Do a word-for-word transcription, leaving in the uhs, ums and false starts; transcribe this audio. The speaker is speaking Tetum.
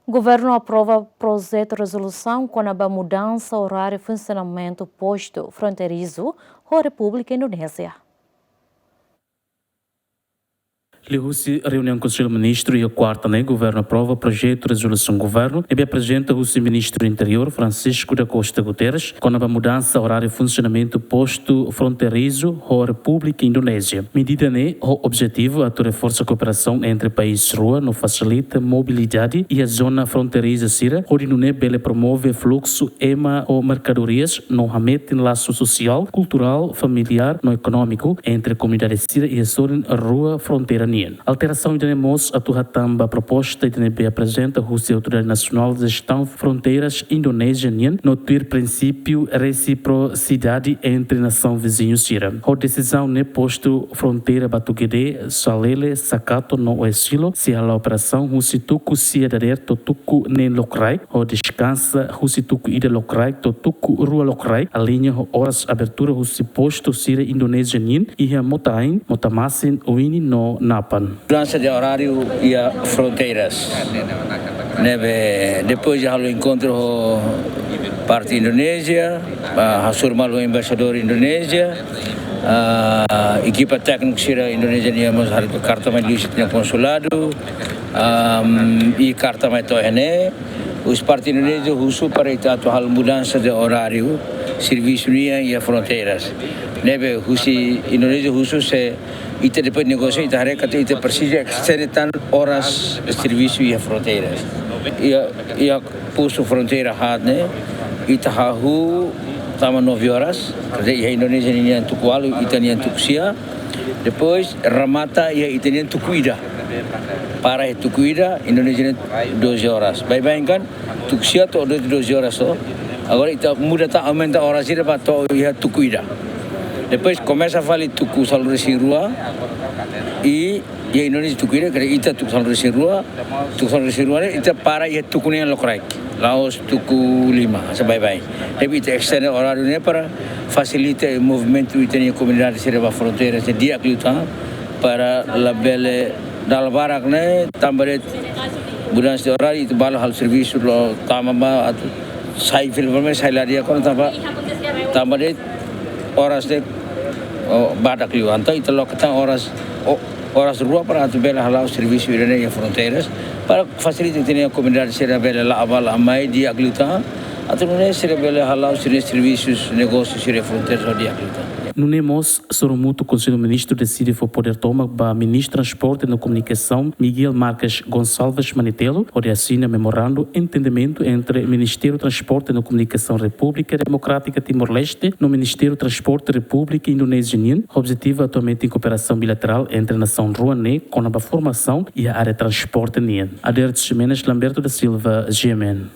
Governu aprova projetu rezolusaun kona-ba mudansa oráriu funsionamentu postu fronteirizu ho Repúblika Indonézia. Liuhusi reuniaun Konsellu Ministru iha kuarta ne'e, governu aprova projetu rezolusaun governu ne'ebé aprezenta husi Ministru Interiór, Francisco da Costa Guterres, kona-ba mudansa oráriu funsionamentu postu fronteirizu ho Repúblika Indonézia. Medida ne'e ho objetivu atu reforsa kooperasaun entre país rua no fasilita mobilidade iha zona fronteiriza sira, hodi nune'e bele promove fluksu ema ho merkadorias no hametin lasu sosiál, kulturál, familiár no ekonómiku entre komunidade sira iha sorin rua fronteira nian. Alterasaun ida-ne'e mós atu hatán ba proposta ida ne'ebé aprezenta husi Autoridade Nasionál de Jestaun Fronteiras Indonézia nian no tuir prinsípiu resiprosidade entre nasaun viziñu sira. Ho desizaun ne'e, postu fronteira Batugede, Salele, Sakato no Oesilo sei hala'o operasaun husi tuku sia dadeer to'o tuku neen lokraik, ho deskansa husi tuku ida lokraik to'o tuku rua lokraik, aliña ho oras abertura husi postu sira Indonézia nian iha Mota Ain, Mota Masin, Uini no Napan. Mudansa de oráriu iha fronteiras. Ne'ebé depois de halo enkontru ho parte Indonézia, ah, hasoru malu embaixadór Indonézia, ah, ekipa tékniku sira Indonézia nian mós halo karta mai liuhusi ita-nia konsuladu, ah, i karta mai to'o iha ne'e. Husi parte Indonézia husu para ita atu halo mudansa de oráriu servisu nian iha fronteiras. Ne'ebé husi Indonézia husu se ita depois negósiu, ita haree katak ita presiza estende tan oras servisu iha fronteiras. Iha, iha postu fronteira haat ne'e, ita hahú tama nove horas, katak iha Indonézia nian tuku ualu, ita-nian tuku sia. Depois remata iha ita-nian tuku ida. Para iha tuku ida, Indonézia nian doze horas. Baibain kan, tuku sia to'o doze horas to. Agora ita muda tan, aumenta oras ida ba to'o iha tuku ida. Depois komesa fali tuku sanulu-resin-rua i iha Indonézia tuku ida, katak ita tuku sanulu-resin-rua, tuku sanulu-resin-rua ne'e ita para iha tuku neen lokraik. La'ós tuku lima, hanesan baibain. Ne'ebé ita estende oráriu ne'e para fasilita movimentu ita-nia komunidade sira ba fronteira, se di'ak liután para labele dala barak ne'e, tanba de'it mudansa de oráriu, ita bá halo servisu, la'o tama ba atu sai fila fali, sai la di'ak ona tanba, tanba de'it oras ne'e, oh, badak liu. Entaun ita loke tan oras, oh, oras rua para atu bele hala'o servisu ida-ne'e iha fronteiras, para fasilita ita-nia komunidade sira bele la'o bá la'o mai di'ak liután, atu nune'e sira bele hala'o sira-nia servisus, negósiu sira iha fronteiras ho di'ak liután. Nune'e mós sorumutu Konsellu Ministru deside fó podér tomak ba Ministru Transporte no Komunikasaun, Miguel Marques Gonçalves Manetelu, hodi asina memorandu entendimentu entre Ministériu Transporte no Komunikasaun Repúblika Demokrátika Timor-Leste no Ministériu Transporte Repúblika Indonézia nian, objetivu atu aumenta kooperasaun bilaterál entre nasaun rua ne'e kona-ba formasaun iha área transporte nian. Aderto Ximenes, Lamberto da Silva, G M N.